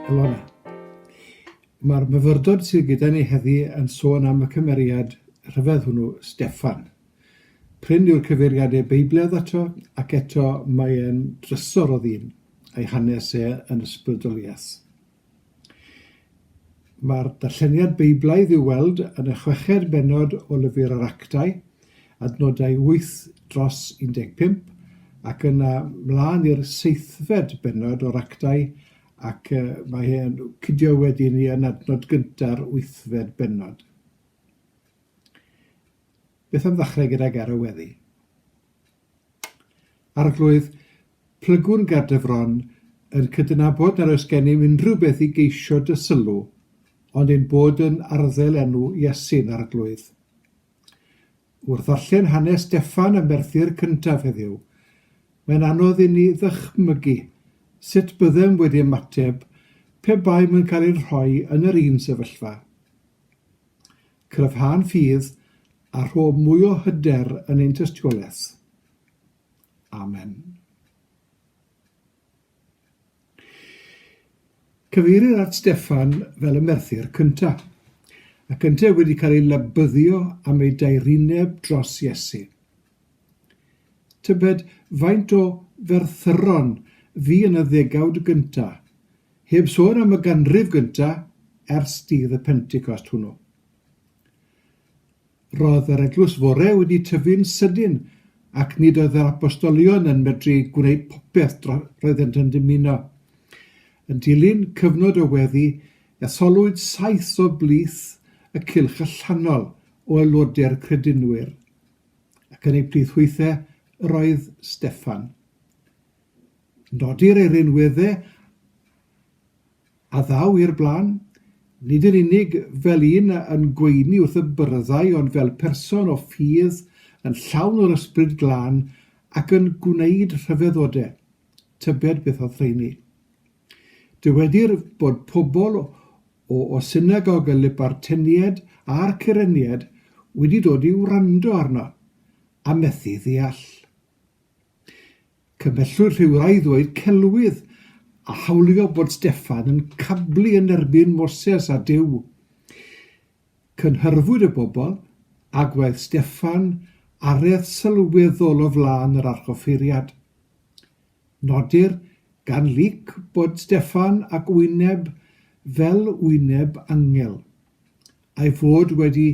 Elona. Mae'r myfyrdod sydd gyda ni heddi yn sôn am y cymeriad rhyfedd hwnnw, Steffan. Prin yw'r cyfeiriadau Beiblaidd ato, ac eto mae e'n drysor o ddyn, a'i hanes e yn ysbrydoliaeth. Mae'r darlleniad Beiblaidd i'w weld yn y chweched bennod o Lyfr yr Actau, adnodau 8 dros 15, ac yna mlaen i'r seithfed bennod o'r Actau, ac mae e'n cydio wedyn i yn adnod gynta'r wythfed bennod. Beth am ddechrau gyda gair o weddi? Arglwydd, plygwn ger dy fron, yn cydnabod nad oes gennym unrhyw beth i geisio dy sylw, ond ein bod yn arddel enw Iesu'n Arglwydd. Wrth ddarllen hanes Steffan y merthyr cyntaf heddiw, mae'n anodd inni ddychmygu sut byddem wedi ymateb pe baem yn cael ein rhoi yn yr un sefyllfa. Cryfhau'n ffydd a rho mwy o hyder yn ein tystiolaeth. Amen. Cyfeirir at Steffan fel y merthyr cyntaf, ac yntau wedi cael ei labyddio am ei daerineb dros Iesu. Tybed faint o ferthyron fu yn y ddegawd gyntaf, heb sôn am y ganrif gyntaf ers dydd y Pentecost hwnnw. Roedd yr eglwys fore wedi tyfu'n sydyn ac nid oedd yr apostolion yn medru gwneud popeth roeddent yn dymuno. Yn dilyn cyfnod o weddi, etholwyd saith o blith y cylch allanol o aelodau'r credinwyr, ac yn eu plith hwythau yr oedd Steffan. Nodir ei rinweddau a ddaw i'r blaen, nid yn unig fel un yn gweini wrth y byrddau ond fel person o ffydd yn llawn o'r Ysbryd Glân ac yn gwneud rhyfeddodau. Tybed beth oedd rheini? Dywedir bod pobl o o synagog y Libarteniaid a'r Cyreniaid wedi dod i wrando arno, a methu ddeall. Cymhellwyd rhywrai i ddweud celwydd a hawlio bod Steffan yn cablu yn erbyn Moses a Duw. Cynhyrfwyd y bobl, a gwnaeth Steffan araith sylweddol o flaen yr archoffeiriad. Nodir gan Luc bod Steffan ag wyneb fel wyneb angel. a'i fod wedi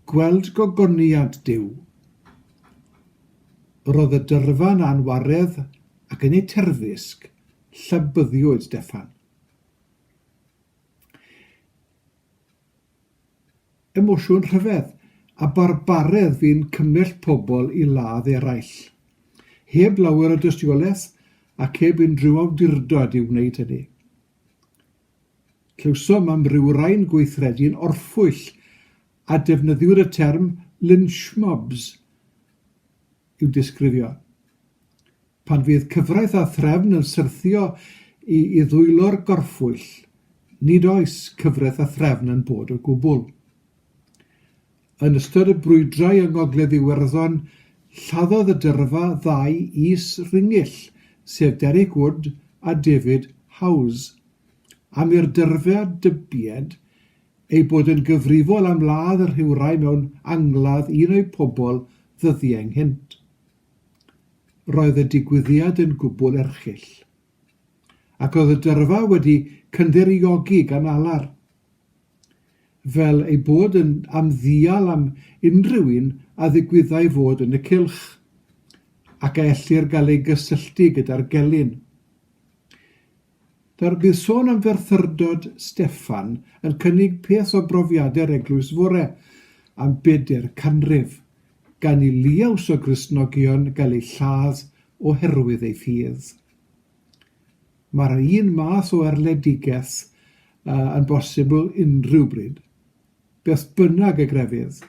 gweld gogoniant Duw. Roedd y dyrfa'n anwaredd ac yn eu terfysg, llabyddiwyd Steffan. Emosiwn rhyfedd a barbaredd fu'n cymell pobl i ladd eraill, heb lawer o dystiolaeth ac heb unrhyw awdurdod i wneud hynny. Clywsom am rywrai'n gweithredu'n orffwyll a defnyddiwyd y term lynch mobs i'w disgrifio. Pan fydd cyfraith a threfn yn syrthio i i ddwylo'r gorffwyll, nid oes cyfraith a threfn yn bod o gwbl. Yn ystod y brwydrau yng Ngogledd Iwerddon, lladdodd y dyrfa ddau is-ringyll, sef Derek Wood a David Howes, am i'r dyrfa dybied eu bod yn gyfrifol am ladd y rhywrai mewn angladd un o'u pobl ddyddiau ynghynt. Roedd y digwyddiad yn gwbl erchyll. Ac oedd y dyrfa wedi cynddeiriogi gan alar. fel ei bod yn am ddial am unrhyw un a ddigwyddai fod yn y cylch, ac a ellir gael ei gysylltu gyda'r gelyn. Nawr, bydd sôn am ferthyrdod Steffan yn cynnig peth o brofiadau'r eglwys fore am bedair canrif, gan i liaws o Gristnogion gael eu lladd oherwydd eu ffydd. Mae'r un math o erledigaeth yn bosibl unrhyw bryd, beth bynnag y grefydd,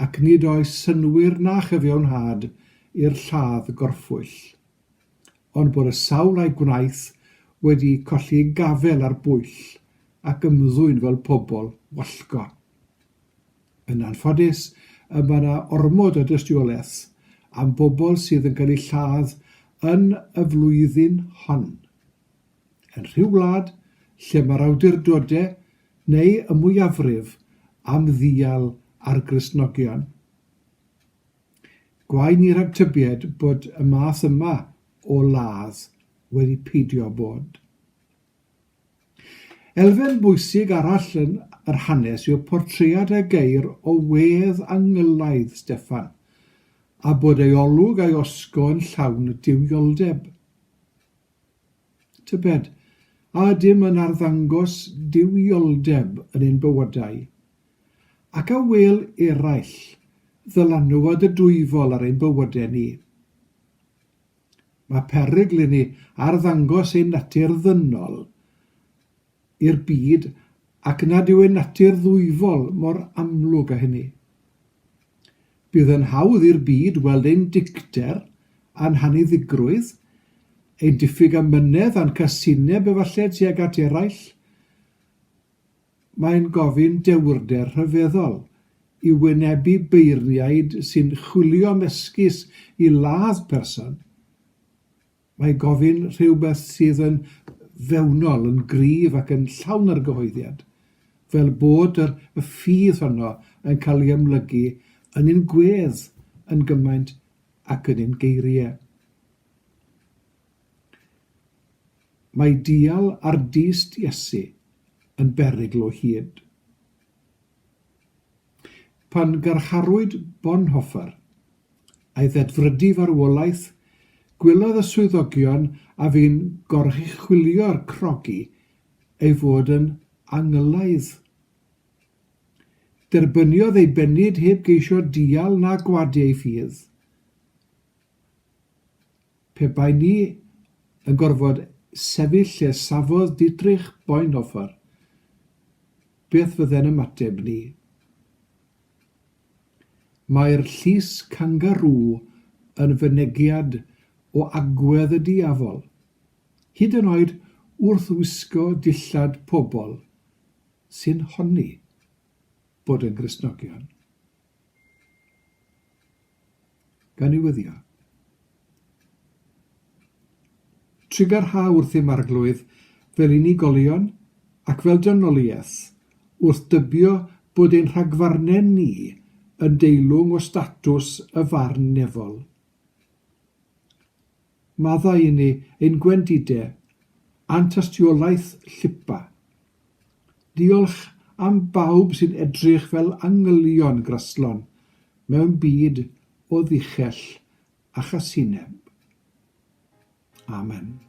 ac nid oes synnwyr na chyfiawnhad i'r lladd gorffwyll, ond bod y sawl a'i gwnaeth wedi colli gafael ar bwyll ac ymddwyn fel pobl wallgo. Yn anffodus, mae yna ormod o dystiolaeth am bobl sydd yn cael eu lladd yn y flwyddyn hon. Yn rhyw wlad lle mae'r awdurdodau neu y mwyafrif am ddial ar Gristnogion. Gwae ni rhag tybied bod y math yma o ladd wedi peidio bod. Elfen bwysig arall yn yr hanes yw'r portread a geir o wedd angylaidd Steffan, a bod ei olwg a'i osgo yn llawn duwioldeb. Tybed, a ydym yn arddangos duwioldeb yn ein bywydau, ac a wêl eraill ddylanwad y dwyfol ar ein bywydau ni? Mae perygl i ni arddangos ein natur ddynol i'r byd ac nad yw ein natur ddwyfol mor amlwg â hynny. Bydd yn hawdd i'r byd weld ein dicter a'n haniddigrwydd, ein diffyg amynedd a'n casineb efallai tuag at eraill. Mae'n gofyn dewrder rhyfeddol i wynebu beirniaid sy'n chwilio am esgus i ladd person. Mae gofyn rhywbeth sydd yn fewnol, yn gryf ac yn llawn argyhoeddiad, fel bod yr y ffydd honno yn cael ei amlygu yn ein gwedd yn gymaint ac yn ein geiriau. Mae dial ar dyst Iesu yn berygl o hyd. Pan garcharwyd Bonhoeffer, a'i ddedfrydu i farwolaeth, gwelodd y swyddogion a fu'n goruchwylio'r crogi ei fod yn angylaidd. Derbyniodd ei bennid heb geisio dial na gwadu ei ffydd. Pe bai ni yn gorfod sefyll lle safodd Dietrich Bonhoeffer, beth fydde'n ymateb ni? Mae'r llys cangarŵ yn fynegiad o agwedd y diafol, hyd yn oed wrth wisgo dillad pobl sy'n honni bod yn Gristnogion. Gan i wyddio. Trugarha wrthym, Arglwydd, fel unigolion ac fel dynoliaeth, wrth dybio bod ein rhagfarnau ni yn deilwng o statws y farn nefol. Maddau i ni ein gwendidau a'n tystiolaeth llipa. Diolch am bawb sy'n edrych fel angylion graslon mewn byd o ddichell a chasineb. Amen.